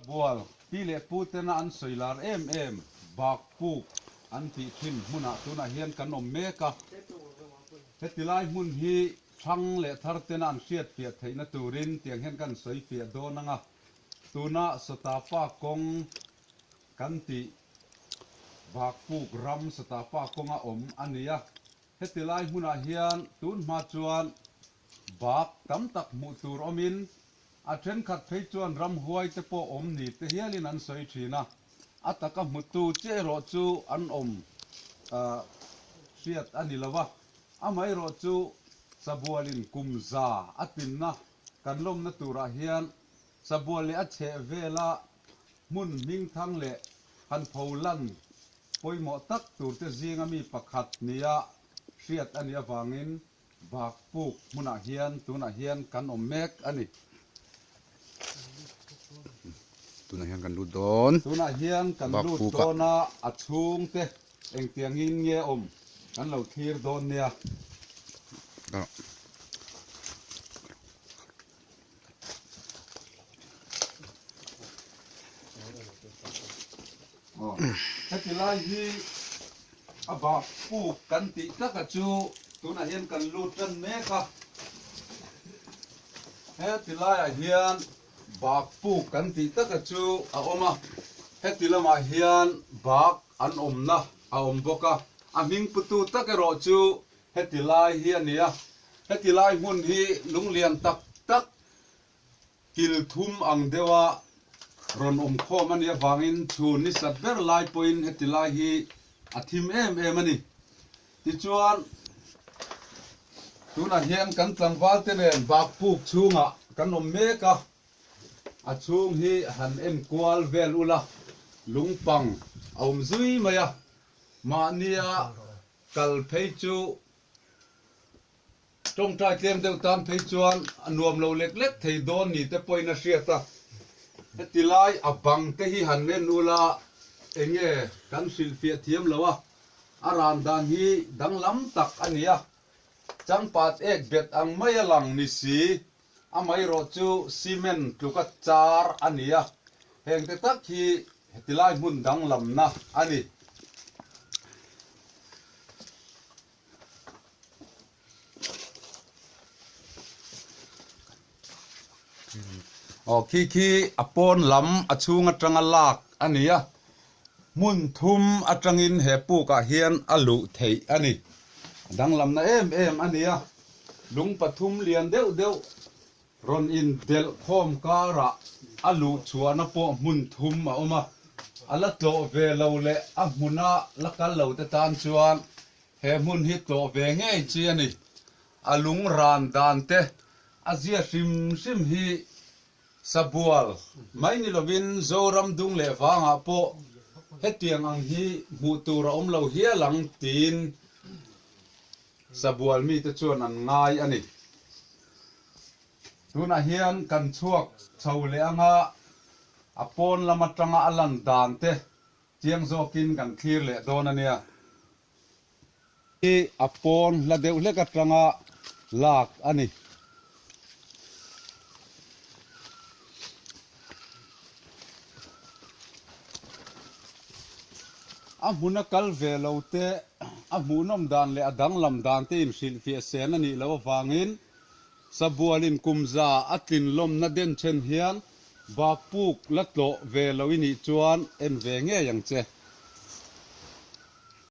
Bual, pi leh pu tena an sawi lar em em bak puk an tih thin hmunah tunah hian kan awm mek a. Heti lai hmun hi thlang leh thar tena an hriat fiah theihna turin tiang hian kan sawi fiah dawn ang a. Tuna Sawtapa kawng kan tih bak puk ram Sawtapa kawnga awm a ni a. Heti lai hmunah hian tun hma chuan bak tam tak hmuh tur awmin A thenkhat phei chuan ramhuai te pawh awm ni te hialin an sawi thin a, a taka hmutu che erawh chu an awm hriat a ni lo a, amaherawh chu Sabualin kum za a tinna kan lawmna turah hian Sabual leh a chheh vela hmun hmingthang leh han pho lan pawimawh tak turte zinga mi pakhat nia hriat a nih avangin Bak puk hmunah hian tunah hian kan awm mek a ni. Tunah hian kan lut dawn. Tunah hian kan lut dawn a, a chhungte engtiangin nge awm kan lo thlir dawn nia. Heti lai hi a bak puk kan tih taka chu tunah hian kan lut tan mek a. Heti laiah hian bak puk kan tih taka chu a awm a. Heti lamah hian bak an awmna a awm bawk a. A hming putu tak erawh chu Heti lai hi a ni a, heti lai hmun hi lunglian tak tak kil thum ang deuha rawn awm khawm a nih avangin chhun ni sat ber lai pawhin heti lai hi a thim em em a ni. Tichuan, tunah hian kan tlangval te nen bakpuk chhungah kan awm mek a, a chhung hi han en kual vel ula, lungpang a awm zui mai a, mahnia Kal phei chu tawngtai tlem deuh tan phei chuan a nuam lo lek lek thei dawn ni te pawhin a hriat a. Heti lai a bang te hi han en ula enge kan hrilhfiah thiam lo a, a ran dan hi danglam tak a ni a. Changpat ek bet ang mai a lang ni si, amaherawh chu cement tluka char a ni a, hengte tak hi heti lai hmun danglamna a ni. Aw khi khi a pawn lam a chhung atanga lak a ni a, hmun thum atangin he pukah hian a luh theih a ni. A danglamna em em a ni a, lung pathum lian deuh deuh rawn indelh khawm karah a luh chhuahna pawh hmun thum a awm a, a la tlawh ve lo leh a hmuna la kal lo te tan chuan he hmun hi tlawh ve ngei chi a ni. A lung ran dan te a zia hrim hrim hi Sabual mai ni lovin Zoram dung leh vangah pawh hetiang ang hi hmuh tur a awm lo hial ang tiin Sabual mite chuan an ngai a ni. Tunah hian kan chhuak chho leh anga a pawn lam atanga a lan dan te chiang zawkin kan thlir leh dawn a nia. Hi a pawn hla deuh hlek atanga lak a ni. A hmuna kal ve lo te, a hmuhnawm dan leh a danglam dan te inhrilhfiah sen a nih loh avangin Sabualin kum za a tlin lawmna den then hian Bakpuk la tlawh ve lo i nih chuan en ve ngei ang che.